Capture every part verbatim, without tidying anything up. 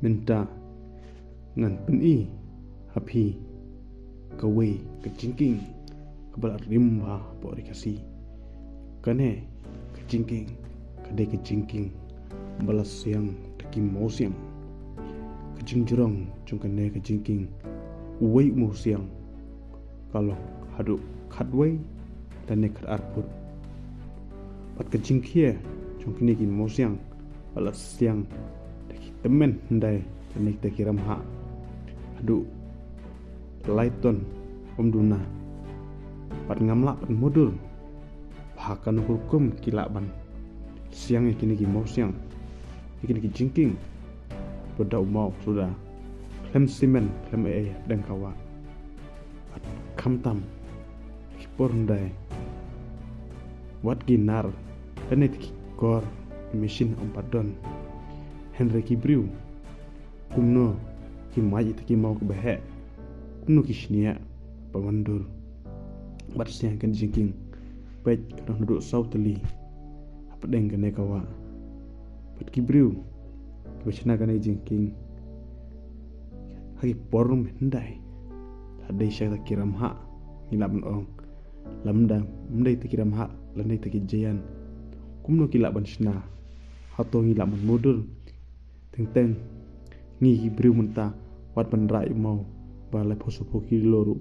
Mynta ngan pyni ha phi kawei ka jingkieng kaba la rim bha hapoh ri Khasi. Kane ka jingkieng ka dei ka jingkieng ba la siang da ki mawsiang. Ka jingjrong jong kane ka jingkieng, uwei u mawsiang ka long haduh khatwei lane khatar phut. Bad ka jingkhia jong kine ki mawsiang ba la siang da ki tymmen hyndai lane kita ki ramhah haduh lai ton ym duna. Bad ngam lah ban mutdur ba ha kano ka rukom ki lah ban siang ïa kine ki mawsiang, ïa kine ki jingkieng, ba da u maw suda khlem simen khlem ei ei hapdeng ka wah. Bad khamtam ki por hyndai, wat ki nar lane ki kor, ki machine ym pat don. Hynrei ki briew, kumno ki mad ïa kita ki maw kiba heh, kumno ki shniah ban mutdur bad siang ïa kane ka jingkieng. Peit, ka don haduh saw tylli hapdeng kane ka wah. Bad ki briew kiba shna kane ka jingkieng ha ki por rum hyndai, la dei sha kita ki ramhah, ngi lah ban ong. Lymda ym dei kita ki ramhah lane kita ki jaian, kumno ki lah ban shna? Hato ngi lah ban mutdur? Teng teng ngi ki briew mynta, wat ban rah ïa u maw ba laiphew sawphew kilo ruh,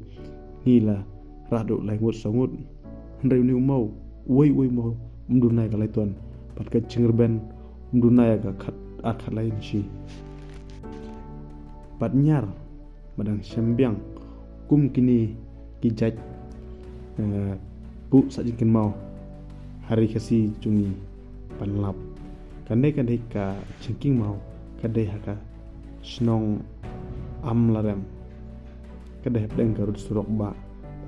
ngi la rah haduh lai ngut saw ngut. Hynrei une u maw, uwei uwei u maw, ym duna ïa ka lai ton. Bad ka jingrben ym duna ïa ka khatar khatlai inshi. Bad ñiar, ba dang shem biang kum kine ki jait, eh, buh sah jingkieng maw ha ri Khasi jong ngi ban lap. Kane ka dei ka jingkieng maw ka dei ha ka shnong Amlarem, ka dei hapdeng ka rud surok bah.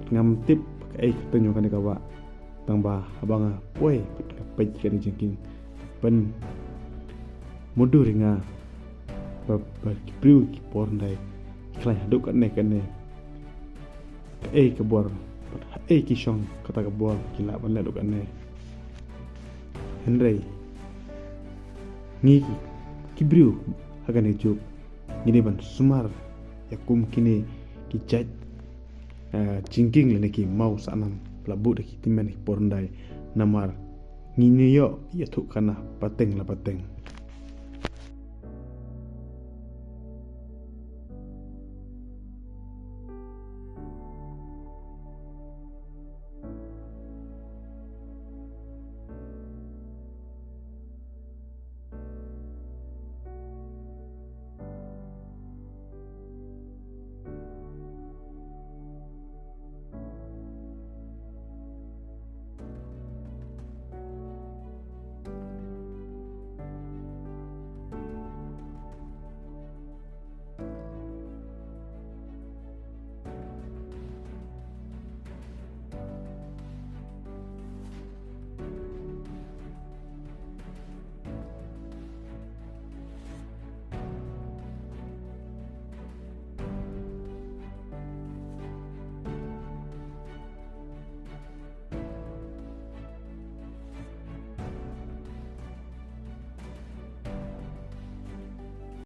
Ngam tip kaei ka kyrteng jong kane ka wah, tangba haba nga poi bad nga peit ïa kane ka jingkieng, pynmutdur ïa nga ba, ba ki briew ki por hyndai ki khlaiñ haduh katne katne. Kaei ka bor, bad haei ki shong kata ka bor ki lah ban leh haduh katne. Hynrei ngi ki, ki briew ha kane ka juk, ngi dei ban sumar ïa kum kine ki jait, eh, jingkieng lane ki maw sahnam ba la buh da ki tymmen ha ki por hyndai, namar ngi ñiew ïoh ïathuh khana pateng la pateng.